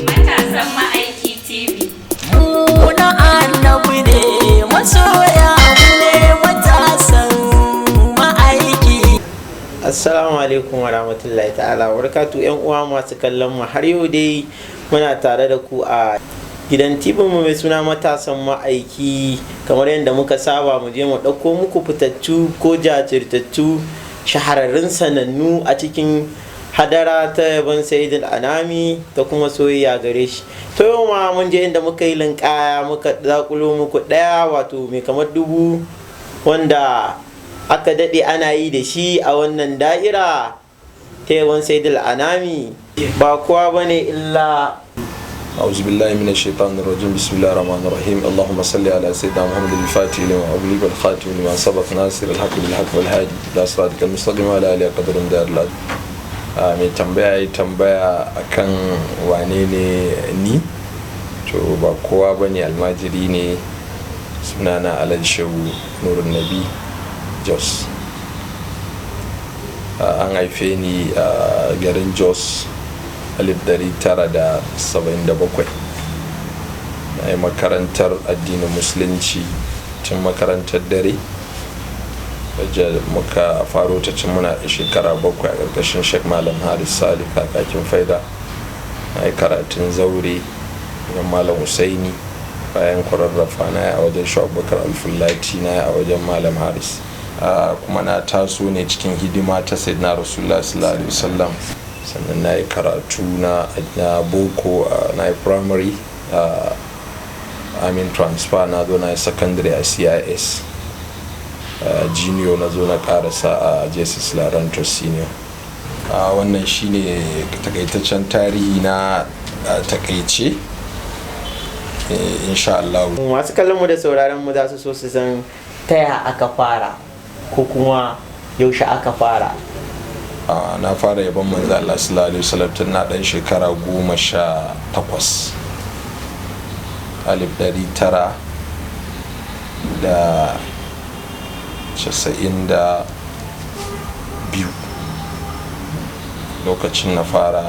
Matasan Ma'aiki TV. Mu na annabi ne, masoya mu ne, matasan ma'aiki. Assalamu alaikum wa rahmatullahi ta'ala wa barakatu, yan uwa masu kallon mu. Har yau dai muna tare da ku a gidan TV mu mai suna Matasan Ma'aiki. Kamar yadda muka saba, mu je mu ɗauko muku fitattu ko jajirtattu, shahararrun sanannu a cikin hadara ta yabon Sayyidul Anami da kuma soyayya gare shi. To, yau ma mun je inda muka yi linkaya, muka zakulo muku ɗaya, wato mai kamar dubu, wanda aka daɗe ana yi da shi a wannan da'ira ta yabon Sayyidul Anami. Ba kowa bane illa أعوذ بالله من الشيطان الرجيم. بسم الله الرحمن الرحيم. اللهم صل على سيدنا محمد الفاتح لما أغلق والخاتم لما سبق، ناصر الحق بالحق، والهادي إلى صراطك المستقيم وعلى آله قدر دار العدل. Mai tambaya ya tambaya akan wane ne ni. To, ba kowa ba ne, almajiri ne. Sunana Alhaji Shehu Nurun Nabi Jos. An haife ni a garin Jos 1977. Na yi makarantar addinin Musulunci tun makarantar dare, wajen muka faro ta tun muna shekara 7, a ƙarƙashin Sheikh Malam Haris Sali, kakakin faida. Na yi karatun zaure wajen Malam Husaini, bayan kwararrafa na yi a wajen Abubakar Alfullati, na yi a wajen Malam Haris. Kuma na taso ne cikin hidima ta Sayyidina Rasulullah sallallahu alaihi wasallam. Sannan na yi karatu na boko, na yi primary, amin transfer, na zo na yi secondary a CIS Junior, na zo na karasa a Jesus Laranto Senior. Wannan shine takaitaccen tarihi na takaice, insha Allah. Masu kallon mu da sauraron mu za su so su san taya aka fara ko kuma yaushe aka fara. Na fara yabon Manzo Allah sallallahu alaihi wasallam tun na dan shekara 18, 1992. Lokacin na fara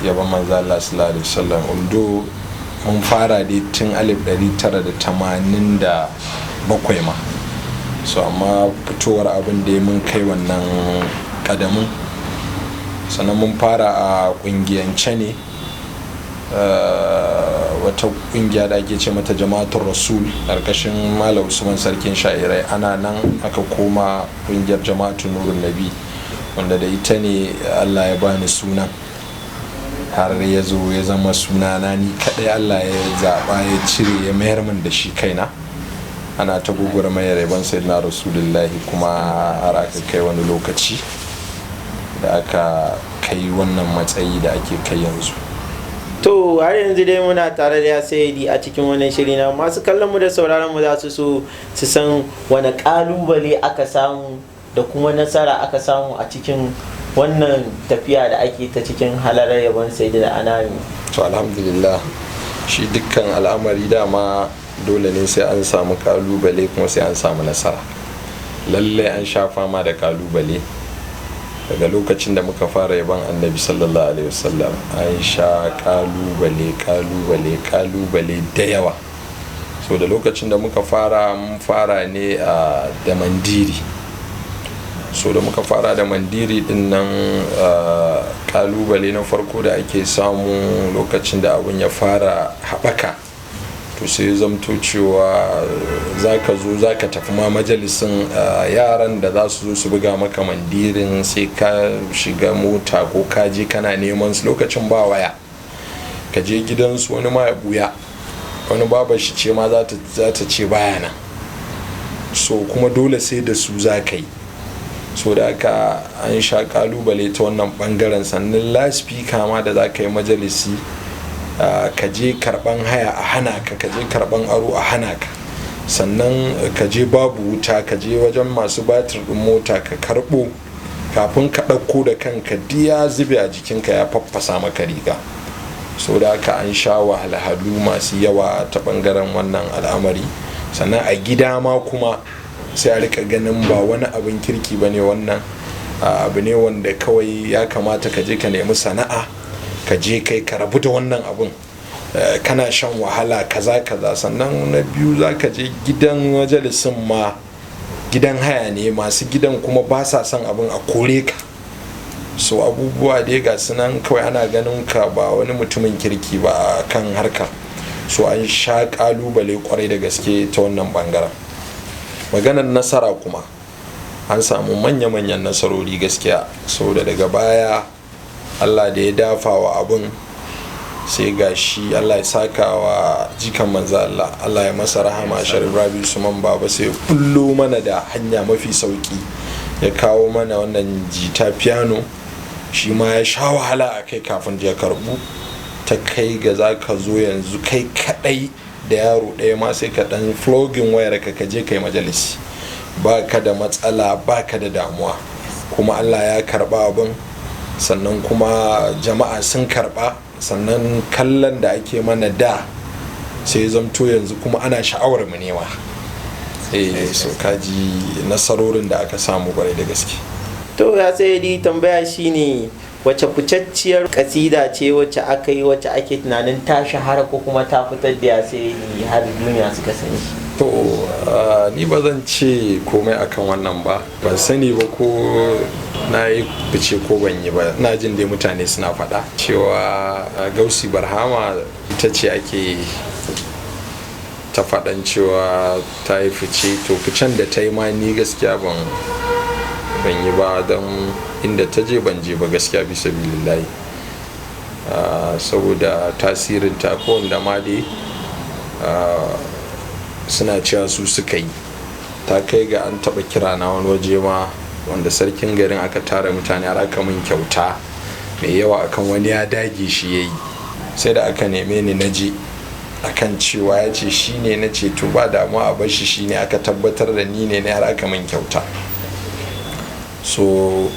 yabon Manzo Allah sallallahu alaihi wasallam, although mun fara dai tun 1987 ma. So amma fitowar abin da mun kai wannan kadamin. Sannan mun fara a kungiyance ne, wata kungiya da ake ce mata Jama'atul Rasul, karkashin Malam Usman Sarkin Sha'irai. Ana nan aka koma kungiyar Jama'atul Nurun Nabi, wanda da ita ne Allah ya bani sunan, har ya zo ya zama sunana ni kadai. Allah ya zaɓa, ya cire, ya mayar min da shi kaina. Ana ta gugurmayar yabon Sayyidina Rasulullahi, kuma har aka kai wani lokaci da aka kai wannan matsayi da ake kai yanzu. To, har yanzu dai muna tare da Sayyidi a cikin wannan shiri na. Masu kallon mu da sauraron mu za su so su san wani kalubale aka samu da kuma nasara aka samu a cikin wannan tafiya da ake ta cikin halarar yabon Sayyidina Anami. To, alhamdulillah. Shi dukkan al'amari dama dole ne sai an samu kalubale kuma sai an samu nasara. Lallai an sha fama da kalubale. Daga lokacin da muka fara yaban Annabi sallallahu alaihi wasallam, an sha kalubale, kalubale, kalubale da yawa. So da lokacin da muka fara, mun fara ne a da mandiri. So da muka fara da mandiri din nan, kalubale na farko da ake samu, lokacin da abun ya fara haɓaka, to sai zamto cewa za ka zo za ka tafi ma majalisin, yaran da za su zo su buga maka mandirin, sai ka shiga mota ko ka je kana neman su. Lokacin ba waya. Ka je gidansu, wani ma ya buya, wani babar shi ce ma za ta ce baya nan. So kuma dole sai da su za ka yi. So da aka an sha kalubale ta wannan bangaren. Sannan lasfika ma da za ka yi majalisi, ka je karban haya a hana ka, ka je karban aro a hana ka, sannan ka je babu wuta, ka je wajen masu batir din mota ka karbo, kafin ka ɗauko da kanka diya zube a jikinka, ya faffasa maka riga. So da haka an sha wahalhalu masu yawa ta bangaren wannan al'amari. Sannan a gida ma kuma sai a rika ganin ba wani abin kirki ba ne wannan, abu ne wanda kawai ya kamata ka je ka nemi sana'a. Ka je kai ka rabu da wannan abun, kana shan wahala kaza kaza. Sannan na biyu, za ka je gidan majalisin ma, gidan haya ne, masu gidan kuma ba sa son abin, a kore ka. So abubuwa dai ga su nan, kawai ana ganin ka ba wani mutumin kirki ba a kan harkar. So an sha kalubale kwarai da gaske ta wannan bangaren. Maganar nasara kuma, an samu manya-manyan nasarori gaskiya, saboda daga baya Allah da ya dafa wa abin, sai ga shi Allah ya saka wa jikan manzo Allah, Allah ya masa rahama, Sharif Rabi Usman Baba, sai ya bullo mana da hanya mafi sauki, ya kawo mana wannan jita piano. Shi ma ya sha wahala a kai kafin ya karbu, ta kai ga za ka zo yanzu kai kadai da yaro ɗaya ma, sai ka dan flogin wayar ka, ka je kai majalisi, ba ka da matsala, ba ka da damuwa. Kuma Allah ya karba abin, sannan kuma jama'a sun karba. Sannan kallon da ake mana da sai zamto yanzu kuma ana sha'awar mu nema. So kaji nasarorin da aka samu kwarai da gaske. To ya sai di tambaya shine, wace ficacciyar kasida ce wacce aka yi, wacce ake tunanin ta shahara ko kuma ta fitar da ya sai har duniya suka sani? To, ni ba zan ce komai akan wannan ba. Ban sani ba ko na yi fice ko ban yi ba. Ina jin dai mutane suna faɗa cewa Gausi Barhama ita ce ake ta faɗan cewa ta yi fice. To ficen da ta yi ma, ni gaskiya ban yi ba, don inda ta je ban je ba gaskiya, bisa bilillahi. Saboda tasirin ta ko wanda ma dai suna cewa su suka yi, ta kai ga an taɓa kira na wani waje ma, wanda sarkin garin aka tara mutane har aka min kyauta mai yawa akan wani ya dage shi ya yi. Sai da aka neme ni na je akan cewa ya ce shi ne. Na ce to ba damuwa, a bar shi shi ne. Aka tabbatar da ni ne har aka min kyauta. So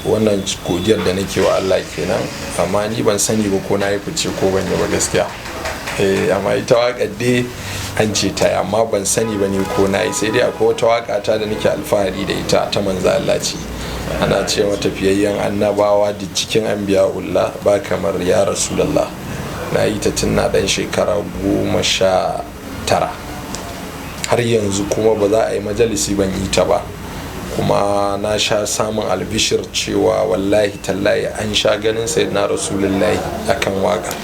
wannan godiyar da nake wa Allah kenan. Amma ni ban sani ba ko na yi fice ko ban yi ba gaskiya. Amma ita waƙar dai an ce ta yi, amma ban sani ba ne ko na yi. Sai dai akwai wata waƙa ta da nake alfahari da ita, ta manzo Allah ce, ana ce mata fiyayyen annabawa da cikin anbiya'ullah ba kamar ya Rasulullah. Na yi ta tun na ɗan shekara 19, har yanzu kuma ba za a yi majalisi ban yi ta ba. Kuma na sha samun albishir cewa wallahi tallahi an sha ganin Sayyidina Rasulullahi akan waka.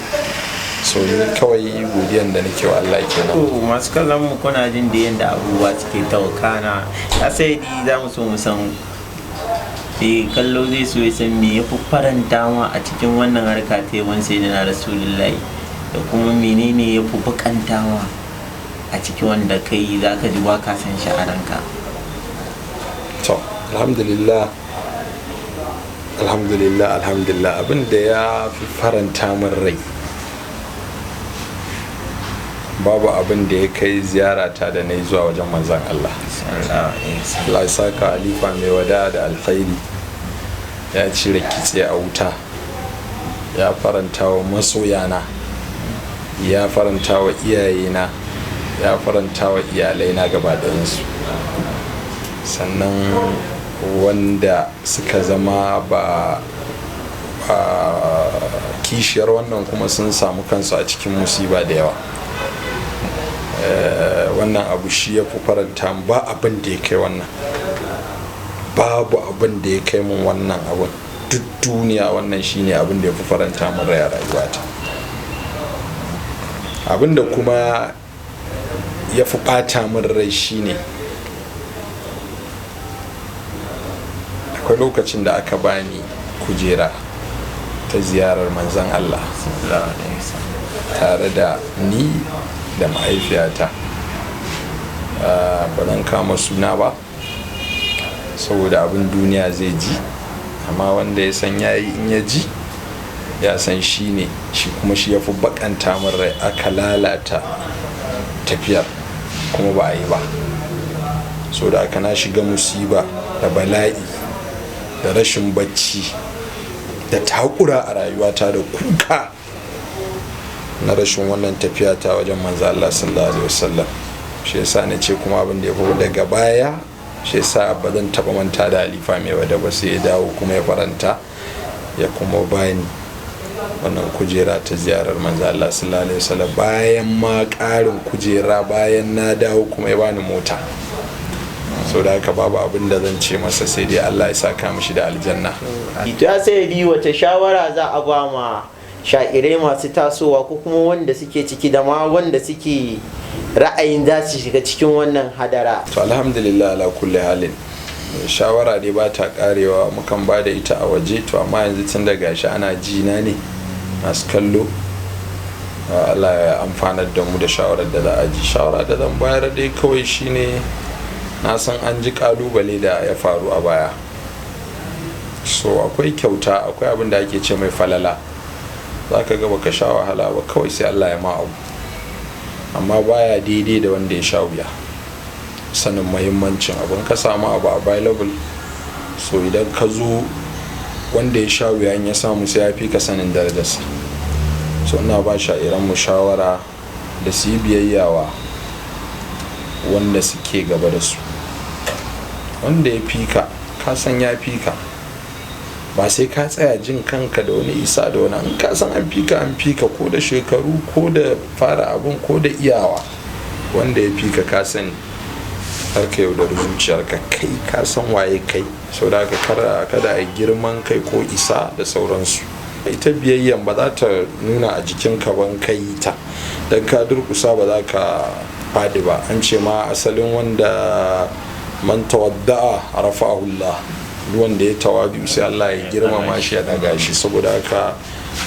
So ni kawai godiyan da nake wa Allah kenan. To masu kallon mu, kuna jin da yadda abubuwa suke ta wakana. Ya sai di za mu so mu san, kallo zai so ya san me ya fi faranta ma a cikin wannan harka ta yawan Sayyidina Rasulullahi, da kuma menene ya fi bakanta ma a cikin, wanda kai za ka ji ba ka san shi a ranka? To alhamdulillah, alhamdulillah, alhamdulillah. Abin da ya fi faranta min rai, babu abin da ya kai ziyarata da na yi zuwa wajen manzan Allah. Allah ya saka Halifa Mai Wada da alkhairi, ya cire kitse a wuta, ya faranta wa masoyana, ya faranta wa iyayena, ya faranta wa iyalaina gaba ɗayansu. Sannan wanda suka zama ba kishiyar wannan kuma sun samu kansu a cikin musiba da yawa. Wannan abu shi ya fi faranta. Ba abin da ya kai wannan, babu abin da ya kai mun wannan abin duk duniya. Wannan shine abin da ya fi faranta mun rai a rayuwata. Abin da kuma ya fi ɓata min rai shine akwai lokacin da aka bani kujera ta ziyarar manzan Allah tare da ni da mahaifiyata. Ba zan kama suna ba saboda abin duniya zai ji, amma wanda ya san yayi, in ya ji ya san shi ne shi. Kuma shi ya fi bakanta min rai, aka lalata tafiyar kuma ba a yi ba. So da aka na shiga musiba da bala'i da rashin bacci da takura a rayuwata da kuka na rashin wannan tafiya ta wajen manzo Allah sallallahu alaihi wasallam. Shi yasa na ce kuma abin da ya faru daga baya, shi yasa ba zan taba manta da Halifa Mai Wada ba, sai ya dawo kuma ya faranta ya kuma bani. Wannan kujera ta ziyarar manzo Allah sallallahu alaihi wasallam, bayan ma ƙarin kujera, bayan na dawo kuma ya bani mota. So da haka babu abin da zan ce masa sai dai Allah ya saka mishi da aljanna. To ya sai bi, wace shawara za a ba ma sha'irai masu tasowa, ko kuma wanda suke ciki, da ma wanda suke ra'ayin za su shiga cikin wannan hadara? To, alhamdulillah ala kulli halin. Shawara dai ba ta karewa, mukan ba da ita a waje. To amma yanzu tun da gashi ana ji na ne masu kallo, Allah ya amfanar da mu da shawarar da za a ji. Shawara da zan bayar dai kawai shine, na san an ji kalubale da ya faru a baya. So akwai kyauta, akwai abin da ake ce mai falala. Za ka ga baka sha wahala ba, kawai sai Allah ya ma abu, amma baya daidai da wanda ya sha wuya sanin mahimmancin abin. Ka samu abu available, so idan ka zo, wanda ya sha wuya in ya samu sai ya fi ka sanin darajarsa. So ina ba sha'iran mu shawara da su yi biyayyawa wanda suke gaba da su. Wanda ya fi ka, ka san ya fi ka, ba sai ka tsaya jin kanka da wani isa da wani. An ka san an fi ka, an fi ka, ko da shekaru, ko da fara abun, ko da iyawa. Wanda ya fi ka, ka sani, har ka yaudar zuciyarka, kai ka san waye kai. Sau da haka kada a girman kai ko isa da sauransu. Ita biyayyan ba za ta nuna a jikinka ban kai ta don ka durkusa ba za ka faɗi ba. An ce ma asalin wanda man tawadda'a rafa'ahu Allah, duk wanda ya tawadu sai Allah ya girmama shi, ya daga shi. Saboda haka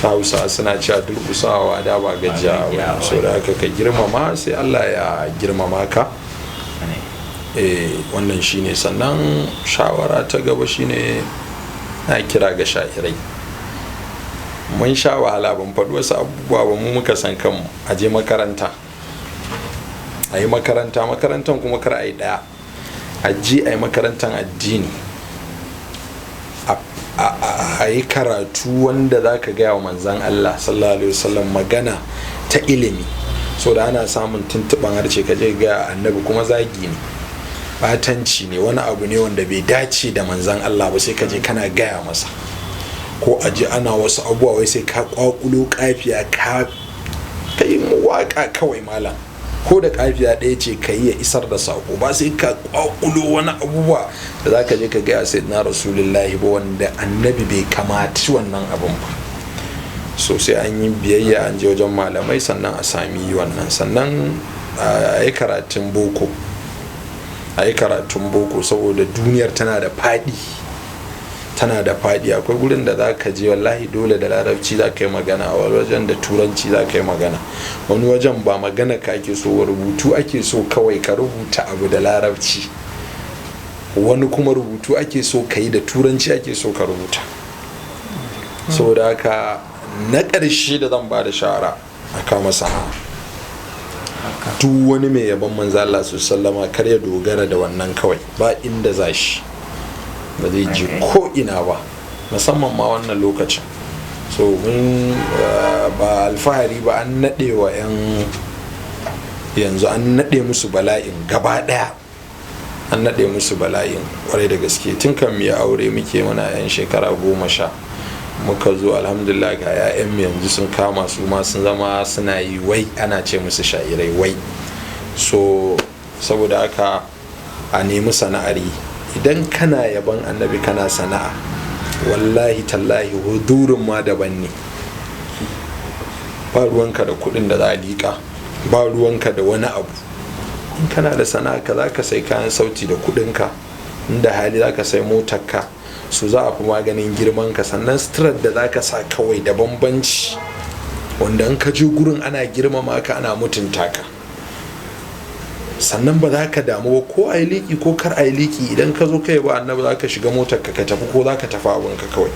ta Hausa suna cewa durkusawa da ba gajiya ba. Saboda haka ka girmama, sai Allah ya girmama ka. Wannan shine. Sannan shawara ta gaba shine, na kira ga sha'irai, mun sha wahala, ban faɗi wasu abubuwa ba, mu muka san kanmu. A je makaranta, a yi makaranta. Makarantan kuma kar a yi ɗaya, a je a yi makarantan addini, a yi karatu wanda za ka gaya wa manzan Allah sallallahu alaihi wasallam magana ta ilimi. So da ana samun tuntuɓan harshe, ka je ga annabi kuma zagi ne, batanci ne, wani abu ne wanda bai dace da manzan Allah ba, sai ka je kana gaya masa. Ko a ji ana wasu abubuwa, wai sai ka kwakulo kafiya ka kai waka kawai. Malam, ko da kafiya ɗaya ce ka yi ya isar da sako, ba sai ka kwakulo wani abubuwa da za ka je ka gaya sai na Rasulullahi ba, wanda annabi bai kamaci wannan abun ba. So sai an yi biyayya, an je wajen malamai, sannan a sami wannan. Sannan a yi karatun boko, a yi karatun boko, saboda duniyar tana da faɗi, tana da faɗi. Akwai gurin da za ka je, wallahi dole da Larabci za ka yi magana, wani wajen da Turanci za ka yi magana, wani wajen ba magana ka ake so, rubutu ake so, kawai ka rubuta abu da Larabci, wani kuma rubutu ake so ka yi da Turanci ake so ka rubuta. Saboda haka na ƙarshe da zan ba da shawara, a kama sana'a. Duk wani mai yaban manzo Allah su sallama, kar ya dogara da wannan kawai, ba inda za shi, ba zai ji ko ina ba, musamman ma wannan lokacin. So mun ba alfahari ba, an naɗe wa 'yan yanzu, an naɗe musu bala'in gaba ɗaya, an naɗe musu bala'in kwarai da gaske. Tun kan mu aure muke muna 'yan shekara 10 muka zo, alhamdulillah, ga 'ya'yan mu yanzu sun kama, su ma sun zama suna yi, wai ana ce musu sha'irai wai. So saboda haka a nemi sana'ar yi. Idan kana yaban annabi kana sana'a, wallahi tallahi hudurin ma daban ne. Ba ruwanka da kuɗin da za a liƙa, ba ruwanka da wani abu. In kana da sana'a ka, za ka sai kayan sauti da kuɗinka, inda hali za ka sai motarka, su za a fi maganin girman ka. Sannan suturar da za ka sa kawai da bambanci, wanda in ka je gurin ana girmama ka, ana mutunta ka. Sannan ba za ka damu ba ko a yi liƙi ko kar a yi liƙi. Idan ka zo kai ba annabi, za ka shiga motar ka tafi, ko za ka tafi abinka. Kawai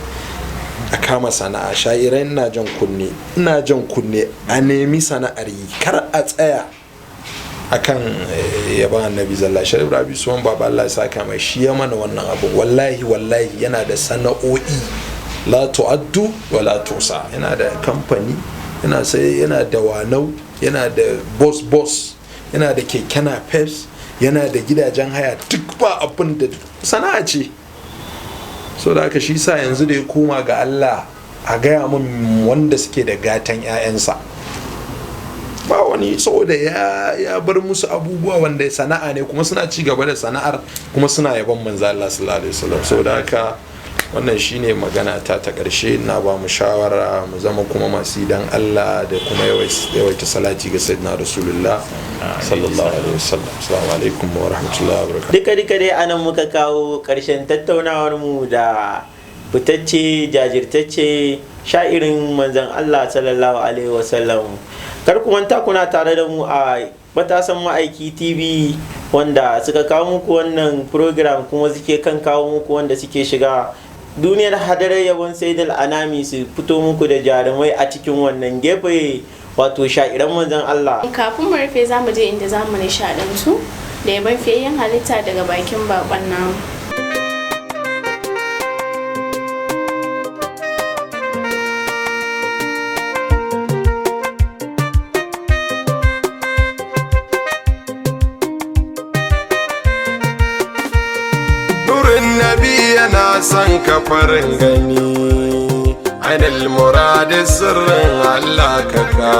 a kama sana'a. Sha'irai, ina jan kunne, ina jan kunne, a nemi sana'ar yi, kar a tsaya akan yaban annabi zalla. Sharif Rabi Suwan Baba, Allah ya saka mai, shi ya mana wannan abu. Wallahi wallahi yana da sana'o'i la tu'addu wa la tusa. Yana da kamfani, yana sai, yana da wanau, yana da boss boss, yana da keke napep, yana da gidajen haya, duk ba abin da sana'a ce. So da haka shi sa yanzu da ya koma ga Allah A gaya mun wanda suke da gatan 'ya'yansa. Ba wani, saboda ya bar musu abubuwa wanda sana'a ne, kuma suna ci gaba da sana'ar, kuma suna yabon manzo Allah sallallahu alaihi wasallam. Saboda haka wannan shine magana ta ta karshe. Na ba mu shawara mu zama kuma masu idan Allah da kuma yawaita salati ga Sayyidina Rasulullah sallallahu alaihi wasallam. Assalamu alaikum wa rahmatullahi wa barakatuh. Duka duka dai anan muka kawo ƙarshen tattaunawar mu da fitacce, jajirtacce sha'irin manzon Allah sallallahu alaihi wasallam. Kar ku manta kuna tare da mu a Matasan Ma'aiki TV, wanda suka kawo muku wannan program, kuma suke kan kawo muku wanda suke shiga duniyar hadarar yabon Saidul Anami, su fito muku da jarumai a cikin wannan gefe, wato sha'iran manzon Allah. Kafin mu rufe, za mu je inda za mu nishaɗantu da yabon fiyayyen halitta daga bakin bakon namu. Nurin Nabi yana son ka farin gani, Ainul muradi sirrin Allah ka ka.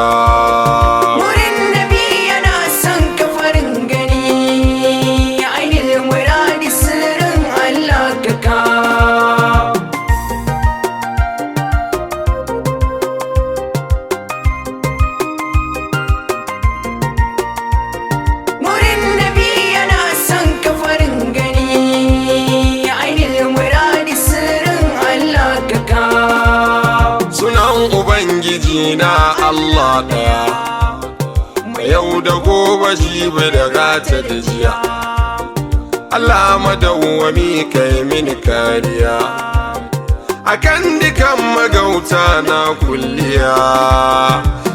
Nurin Nabi yana son ka farin gani, ainihin muradi sirrin Allah ka ka. Nurin Nabi yana son ka farin gani, ainihin muradi sirrin Allah ka ka. Sunan Ubangiji na Allah ɗaya, mai yau da gobe, jibi da gata da jiya. Allah madawwami, kai mini kariya akan dukan magauta na kulliya,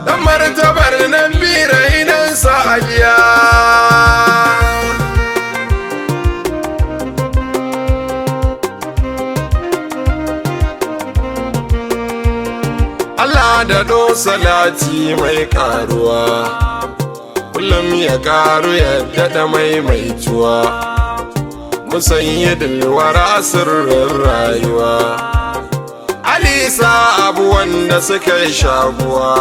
dan martabar nan birai nan sa'adiya. Allah da do salati mai karuwa, kullum ya karu ya daɗa maimaituwa, musayyidul wara sirrin rayuwa, Alisa abu wanda suka yi shaguwa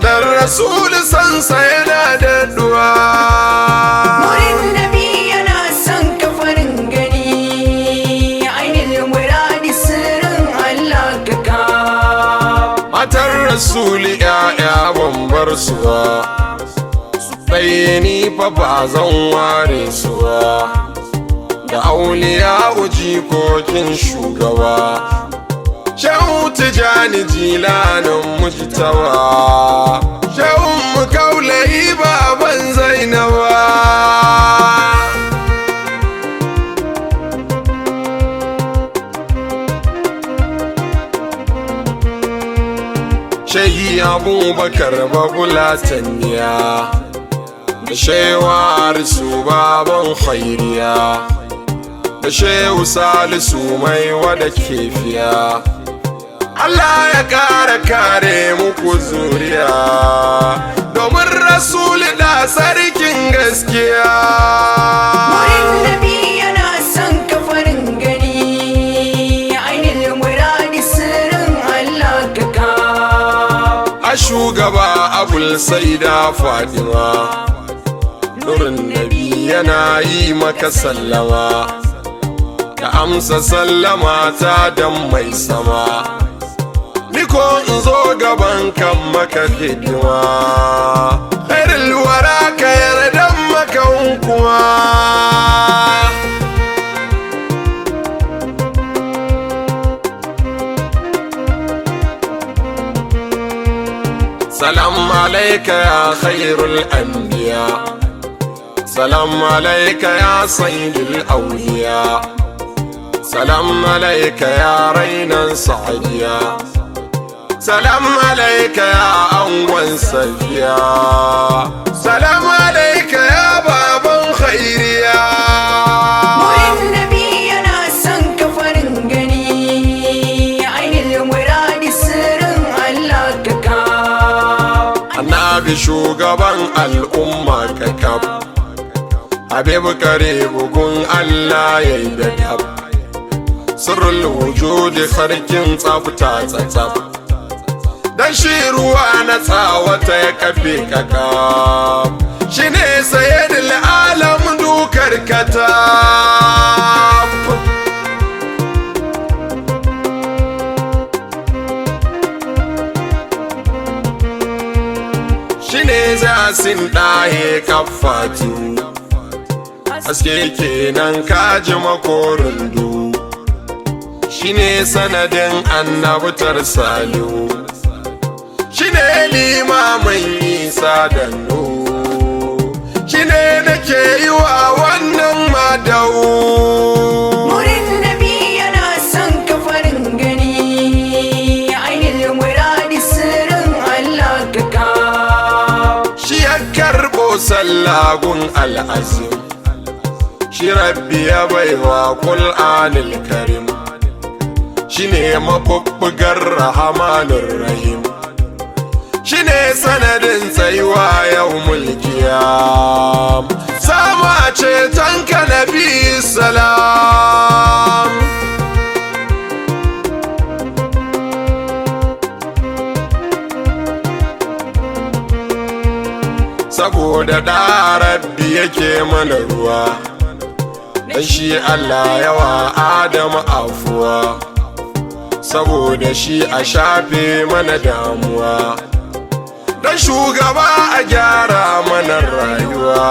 dan Rasul sansa yana daɗuwa. Nurin Nabi yana son ka farin gani, ainihin muradi sirrin Allah ka ka. Matar Rasuli, ‘ya'ya ban bar su ba, ɗaya ni fa ba zan ware su ba, da auliya jikokin shugaba, Shehu Tijani Jilanin Mujtawa, Shehun mu Kaulayi baban Zainaba. Shehi Abubakar Babulataniya, da Shewa Su baban Khairiya, da Shehu Salisu mai wada kefiya. Allah ya ƙara kare muku zuriya domin Rasul da sarkin gaskiya. Nurin Nabi yana son ka farin gani, ainihin muradi sirrin Allah ka ka. A shugaba Abul Saida Fatima, Nurin Nabi yana yi maka sallama, ka amsa sallama ta dan mai sama. Niko in zo gaban kan maka hidima, khairul wara ka yarda maka kuma. سلام عليك يا خير الأنبياء، سلام عليك يا سيد الأولياء، سلام عليك يا رينا سعديا، سلام عليك يا أنوان سفيا، سلام عليك يا بابا خيريا. Nurin Nabi yana son ka farin gani, ainihin muradi sirrin Allah ka ka. Annabi shugaban al'umma kakab, Habibu kare bugun Allah ya yi da dab. Sirrul wujudi, sarkin tsafta tsatsaf. Dan shi ruwa na tsawata ya kafe kaka, shi ne sayyidul alam dukar kata. Shi ne zasin ɗahe kafatu, haske kenan kaji makorin du. Shi ne sanadin annabtar Salihu, shi ne limamin Isa da shi ne nake yi wa wannan madau. Wurin Nabi yana son ka farin gani, ainihin muradi sirrin Allah ka ka. Shi ya karɓo sallagun al'azim, shi Rabbi ya baiwa Qur'anil Karim, shi ne mabubbugar Rahamanur Rahim, shi ne sanadin tsayuwa yau mulkiya sama ceton ka Nabi salam. Saboda da Rabbi yake mana ruwa, dan shi Allah yawa Adamu afuwa, saboda shi a shafe mana damuwa, dan shugaba a gyara mana rayuwa,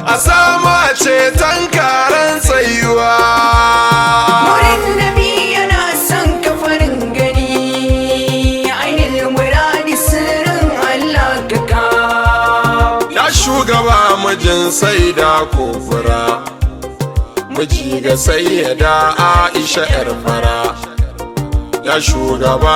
a sama ceton karen tsayuwa. Wurin Nabi yana son ka farin gani, ainihin muradi sirrin Allah ka ka. Ya shugaba, mijin sai da kofura, miji ga Sayyada Aisha yar fara, ya shugaba.